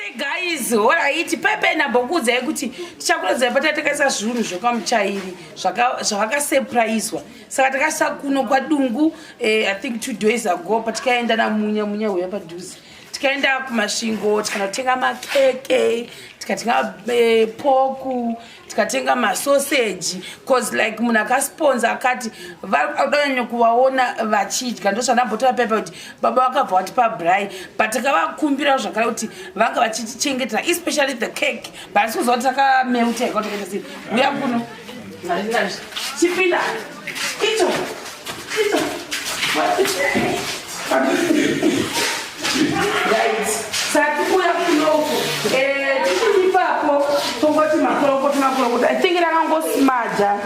Say guys, alright, pepe ndambokuudzai kuti tichakuratidzai pata takaisa zvinhu zvekwamuchairi zvavakasurpriswa. Saka takaisa kuno kwaDungu, I think 2 days ago, patikaenda naMunya, Munya uya padhuze. Tikaenda kuMasvingo, tikanotenga makeke, tikatenga poku, tikatenga masoseji, cause like munhu akasponsa akati vadanyanya kuvaona vachidya. Ndozvandambotora pepa kuti baba vakabva vatipa braai, but takavakumbira zvakare kuti vanga vachitichengetera, especially the cake, but asi kuziva kuti takameuta ika takaita sei. Uya kuno, chipinda icho icho. Right, saka tikuuya kunoku, tichiri ipapo, tongoti makorokota, makorokota. I think rakangosmaja,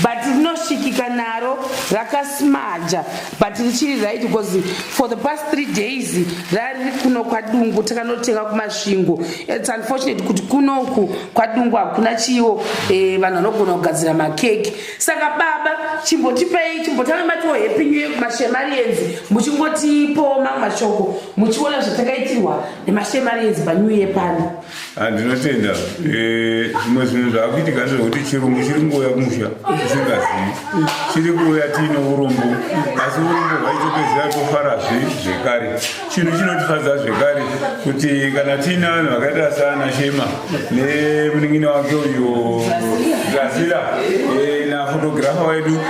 but rinosvikika naro. Rakasmaja, but richiri right, because for the past 3 days rari kuno kwaDungu, takanotenga kuMasvingo. It's unfortunate kuti kunoku kwaDungu hakuna chiwo vanhu vanogona kugadzira makeke. Saka baba, chimbotipei, chimbotanga matiwo happy new year kumaShemarians, muchingotipowo mamwe mashoko, muchiona zvatakaitirwa nemaShemarians panew year pano. Ndinotenda. Zvimwe zvinhu zvaakuitika ndezvekuti chirungu chiri kungouya kumusha tisingazivi. Chiri kuuya tiine urombo, asi urombo hwaitopedzera tofarazve zvekare. Chinhu chinotifadza zvekare kuti kana tiine vanhu vakaita saana Shema nemunin'ina wake uyo Drasila, naphotographer wedu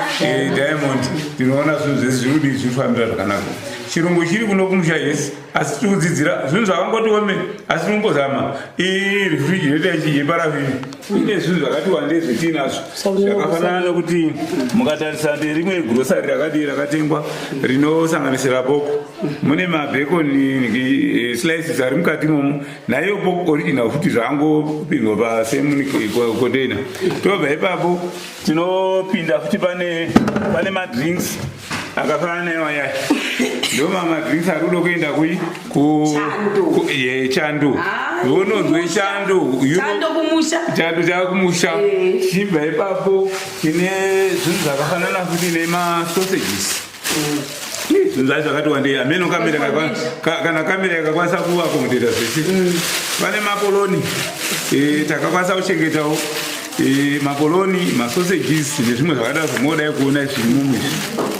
Diamond, tinoona zvinhu zvese zviri kudii, zviri kufambira zvakanaka. Chirungu chiri kuno kumusha, yes, asi tiri kudzidzira zvinhu zvakangoti ome, asi tinombozama. Irefrigerator ichi yeparafini ine zvinhu zvakati wandei zvetiinazvo, zvakafanana nekuti mukatarisa nderimwe grocery rakadii rakatengwa rinosanganisira pork, mune mabacon slices ari mukati imomo, naiyo pork original futi, zvangopindwa pasame container. Tobva ipapo tinopinda futi pane madrinks akafanana newayaya, ndo mamadrinks ari kuda kuenda kui Chando. Ye, chando. Ah, unonzwe chando. Chando kumusha. Chando chakumusha. Chibva ipapo tine zvinhu zvakafanana futi nemasausages. Zvinhu zvacho zvakati wandei, hameno kamera kana kamera yakakwanisa kuaccommodata zvese. Pane mapoloni, takakwanisa kuchengetawo mapoloni, masausages nezvimwe zvakadaro zvamunodai kuona izvi izvi.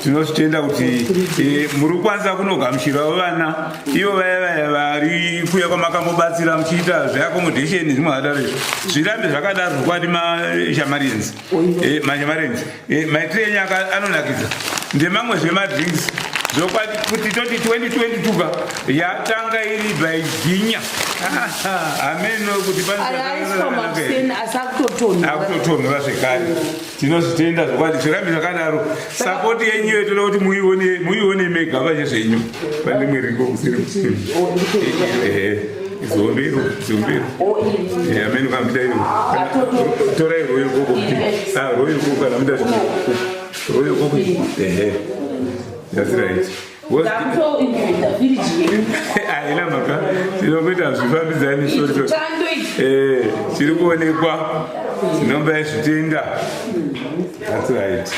Tinozvitenda kuti muri kukwanisa kunogamuchirawo vana ivo vaya vaya vari kuya kwamakambobatsira muchiita zveaccommodation nezvimwe zvakadaro. Izvi zvirambe zvakadaro zvokwadi. MaShemarians, maShemarians, maitiro enyu anonakidza. Ndemamwe zvemadrinks zvokwadi kuti toti 2022 ka yatanga iri by ginya, hameno kuti Ayaiswa makuseni, asi akutotonhora. Akutotonhora zvekare. Tinozvitenda zvokwadi, zvirambe zvakadaro. Support yenyu iyo toda kuti muione, muione mega pache zvenyu. Pane rimwe riko kuseri kuseri, zombe iro, zombe iro. Ameno kamuita iro, torai royo koko kuti royo koko kana muita royo koko. Ehe, that's right. Ndakutoinventa firiji yenyu. Haina mhaka, tinongoita zvifambidzani sorry. Chando ichi. Chiri kuonekwa, tinomba zvitenda. That's right.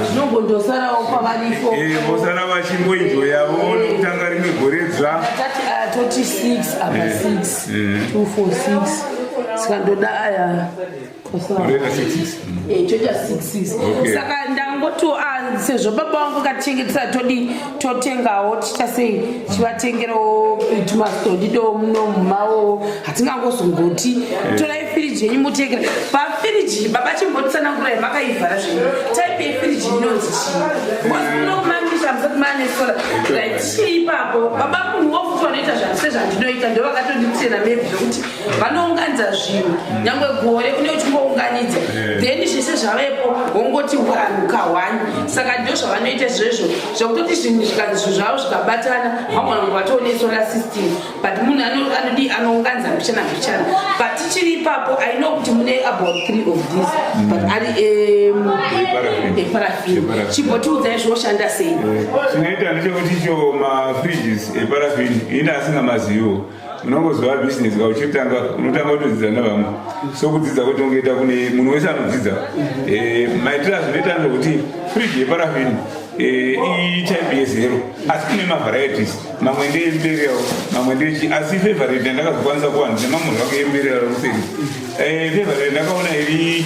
Zvinongondosarawo kwavariko. Vosara vachingoenjoyavo nokutanga rimwe goredzva. Tati aya toti 6 apa, 6 2 4 6, saka ndoda aya. Unoita 6. Choita 6. Saka ndangoti sezvo baba vangu katichengetesa, todi totengawo, ticha sei, chivatengerawo tumasodido muno mumawo. Hatingangozongoti torai firiji yenyu mutengera pafiriji. Baba, chimbotsanangurai, makaivhara zvenyu, type yefiriji inonzi chii? Because muno kumamisha musati maane solar, right? Chii ipapo, baba? Munhu wofuti vanoita sezvandinoita, ndo vakatonditena maybe zvokuti vanounganidza zvinhu nyangwe gore une uchingounganidza, then zvese zvavepo wongoti wanhu kahwani. Saka ndo zvavanoita izvozvo, zvekutoti zvinhu zvikanzi zvinhu zvavo zvikabatana, vagona kunge vatoone solar system, but munhu anodi anounganidza mbichana mbichana. But tichiri ipapo, I know kuti mune about three of these, but ari Eparafini. Eparafini. Eparafini. Chimbotiudzai zvinoshanda sei. Chinoita ndechekuti icho mafridges eparafini, ini asingamaziviwo, unongozova bhizinesi kauchitanga, unotanga kutodzidza nevamwe, sokudzidza kuti ungoita kune munhu wese anodzidza. Maitiro azvinoita ndekuti friji yeparafini Itype yezero, asi kune mavarieties. Mamwe ndeeimperial, mamwe ndechi, asi favorite yandakazokwanisa kuwana nemamwe zvake imperial kuseri. Favorite ndakaona iri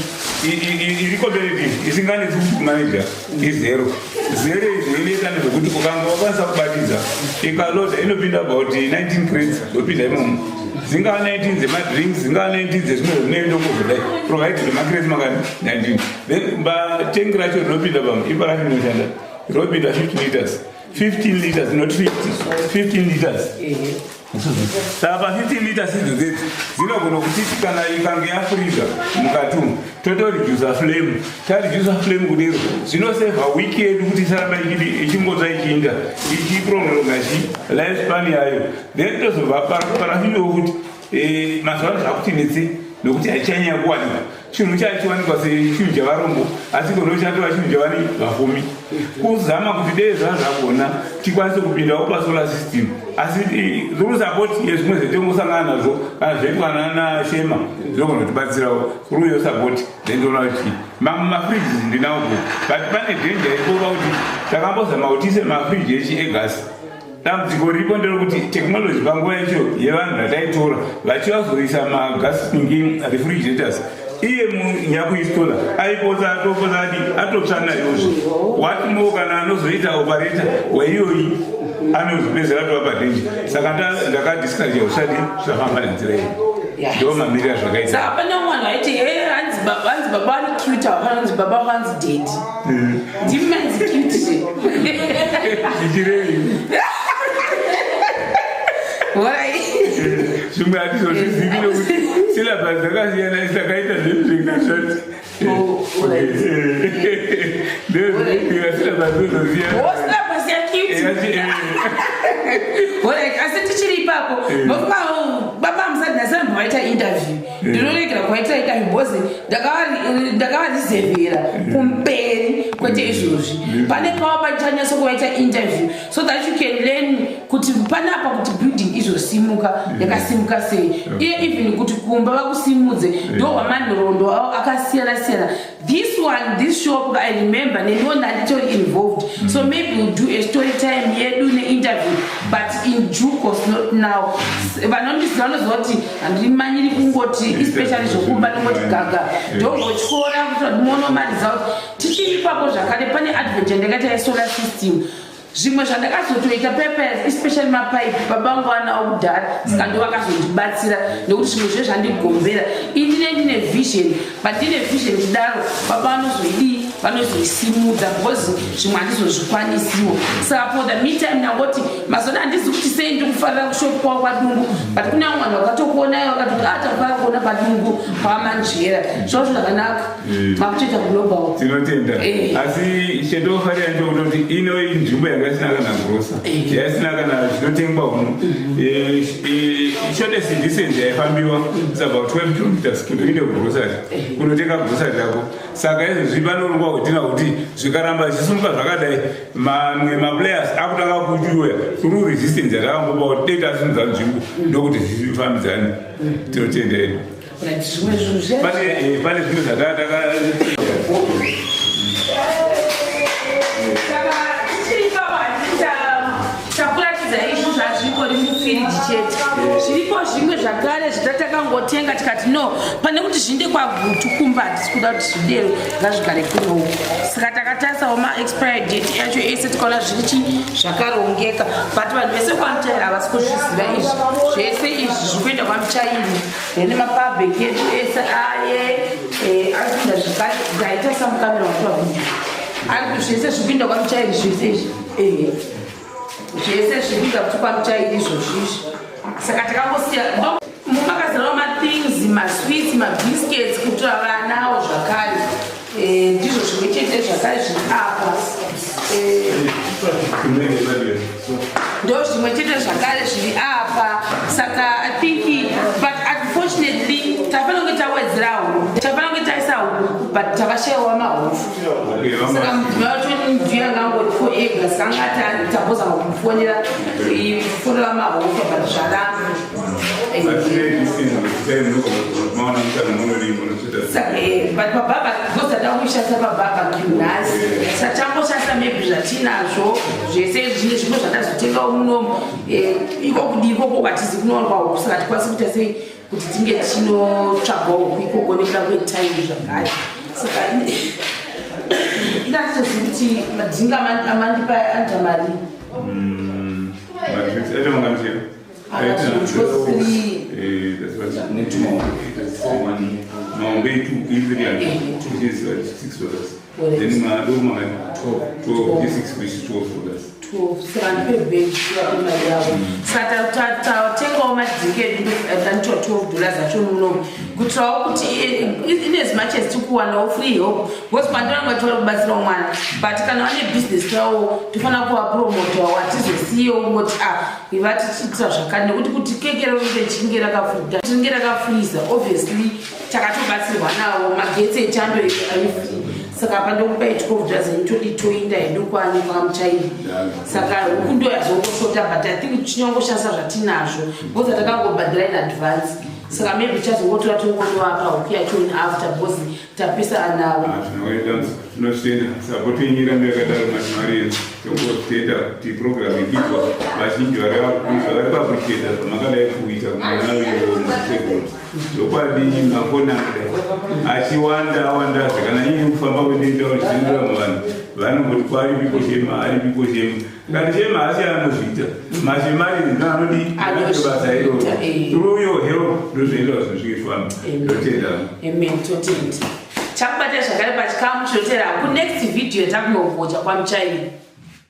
competitive, isinganetsi kumanager, izero. Zero izvo inoita nezvekuti ukanga wakwanisa kubatidza, ikaloda, inopinda about 19 crates, zopinda imomo, dzingava 19 dzemadrinks, dzingava 19 dzezvimwe zvinoenda kuzodai, provided macrates makani 19. Then batengi racho rinopinda pamwe imba racho rinoshanda, rinopinda 50 liters, 15 liters, not 50, 15 liters. Saka pa15 liters idzo dzedzi dzinogona kutiti kana ikange yafriza mukati umu, totoredusa flame. Taredusa flame kudero, zvinosevha wick yedu kuti isaramba ichingotsva, ichiinda ichiprolonga chi life span yayo. Then tozobva parafiniwo kuti mazuva ano zvakutinetse nokuti haichanyanya kuwanikwa. Chinhu chachiwanikwa sechinhu chavarombo, asi kono chatova chinhu chavani vafumi. Kuzama kuti dei zvazvagona tikwanise kupindawo pasolar system, asi through support yezvimwe zvetongosangana nazvo kana zvoitwa nana Shema, zvinogona kutibatsirawo through your support. Then toona kuti mamwe mafridges ndinawo, but pane danger iripo pakuti takambozama kuti tiise mafriji echi egasi. Dambudziko riripo nderekuti technology panguva yacho yevanhu vataitora vachivazoisa magas refrigerators, iye munyakuinstalla aipotsa atopotsa adi atotsva nayozve. What more kana anozoita operator waiyoyi, anozopedzera atova padanger. Saka ndakadiscourage usati zvisafamba nenzira iyi. Ndo mamiriro azvakaita. Saka pane umwe vanhu vaiti, he, hanzi baba vari cute, havafana kunzi baba, vanzi daddy. Ndimi manzi cute. Zvichirei? Alright. Zvimwe hatizozvizivi nokuti syllabus dzakasiyana. Takaita zvezvingazvati Oh, alright. Ndezvinoitika, syllabus dzozosiyana. Oh, syllabus yacute. Alright, asi tichiri ipapo, nokuva baba musati ndasambwa vaita interview, ndinoregera kuvaitira interview because ndakavareservera kumberi, kwete izvozvi. Pane pava pachanyatso kuvaita interview so that you can learn kuti panapa kuti building izosimuka yakasimuka sei, iye even kuti kumba vakusimudze, ndo hwamanhorondo avo akasiyana siyana. This one, this shop, I remember neniwo ndanditori involved, so maybe we'll do a story time yedu neinterview, but in due course, not now. Vanondiziva vanoziva kuti handimanyiri kungoti, especially zvokumba, ndongoti gaga, ndongotyora kuti muono maresult. Tichiri ipapo zvakare, pane advert yandakaita yesolar system. Zvimwe zvandakazotoita papers, especially mapaipi, baba vangu vanawo kudhara, saka ndo vakazondibatsira nekuti zvimwe zve zvandigombera. Indine ndine vision, but ndine vision kudaro, baba vanozoidii? Vanozoisimudza, because zvimwe handizozvikwanisiwo. Saka for the meantime ndangoti mazona handizi kuti sei ndiri kufarira kushop kwavo kwadungu, but kune vamwe vanhu vakatokuonai vakatoti, a takufarira kuona padungu pamanzvera zvavo zvakanaka. Makutoita global. Tinotenda. Asi chendofarira ndechokutoti ino inzvimbo yanga isina kana grosa, yaisina kana zvinotengwa uno. Shortest distance yaifambiwa is about 12 kilometers kuti uinde kugrosari kunotenga grosari rako. Saka izvezvi panorongwa kutina kuti zvikaramba zvisimuka zvakadai, mamwe maplayers akutanga kuuya through resistance yatakambopa kuti dei tasimudza nzvimbo, ndokuti zvifambidzane. Tinotenda hedu. Right, zvimwe zvinhu Pane zvimwe zvatataka. Saka tichiri ipapo, handiti takuratidza izvo zvazvirikori mufiriji chete. Zviripo zvimwe zvakare zvitatakangotenga, tikati no, pane kuti zviinde kwaGutu kumba, hatisi kuda kuti zvidero, ngazvigare kunoku. Saka takatarisawo maexpiry date yacho ese, tikaona zviri chi zvakarongeka. But vanhu vese kwaMuchairi havasi kuzviziva izvi. Zvese izvi zviri kuenda kwaMuchairi, then mapabheki edu ese aye ari kuinda zvakare. Ndaita samukamera watovabvunza ari zvese zviri kuinda kwaMuchairi, zvese izvi, ehe, zvese zviri kuinda kuti kwaMuchairi izvozvo izvi. Saka takangosiya mumakazarawo mathings, masweets, mabiscuits kuitira vanawo zvakare. Ndizvo zvimwe chete zvakare zviri apa. Ndo zvimwe chete zvakare zviri apa. Saka I think, but unfortunately tafanira kunge tawedzera huku, tafanira kunge taisa huku, but takashayiwa mahofu. Saka mudzimai wacho ndiye angangoti ega, saka angati tambozama kumufonera, fonera mahofu, but zvaramba. Saka but pabarbecue, because tada kuishandisa pabarbecue nhasi, saka tangoshandisa. Tangoshandisa maybe zvatinazvo zvese, zvine zvimwe zvatazotengawo munomu. Iko kudi ikoko hatizi kunowanikwa huku, saka tikwanisi kuita sei kuti tinge tichinotsvagawo huku ikoko nekuda kwetime zvakare. Saka inatitozivi kuti madringi amandipa anoita mari. Madrinks aita mangani? Akazotwa three. Maombe i300, which is $6. Then mado mangani? 12, which is 6, which is $12. 12. Saka ndipe bhegi mari yavo. Saka tatengawo madringi edu anitwa $12 acho munomu, kuitirawo kuti in as much as tikuwanawo free help, because pandinanga tivari kubatsirawo mwana, but kana vane business ravo tofanira kuvapromotawo. Hatizosiyiwo kungoti a iva tichiitira zvakare, nekuti kuti keke ringe richinge rakafuta, ringe rakafreeza. Obviously takatobatsirwa navo, magetsi echando ari free. Saka pandokupai $12 enyu, todi toinda hedu kwani kwamuchairi. Saka huku ndo yazongoshota, but I think tichinyangoshandisa zvatinazvo because takangobhadhira in advance. Saka maybe tichazongotora tongonovapa huku yacho in after, because tapesana navo. Tinotenda support yenyu irambe yakadaro, matimari. Tongotenda kuti program ikiitwa, vazhinji vari kuappreciata zvamakadai kuita kumwana uyo mudisabled. Zvokwadi mafoni anodai achiwanda awanda, kana ii kufamba kwendinoita ndichindura muvanhu, vanongoti kwaripiko Shema, aripiko Shema. Ngati Shema asi anozviita mashemari ndo anodi basa iroro. Through your help ndozvinoita kuti zvinhu zvikufamba. Ndotenda. Amen, totenda. Chakubata zvakare pachikamu chinotera kunext video yatakunogocha kwamuchairi.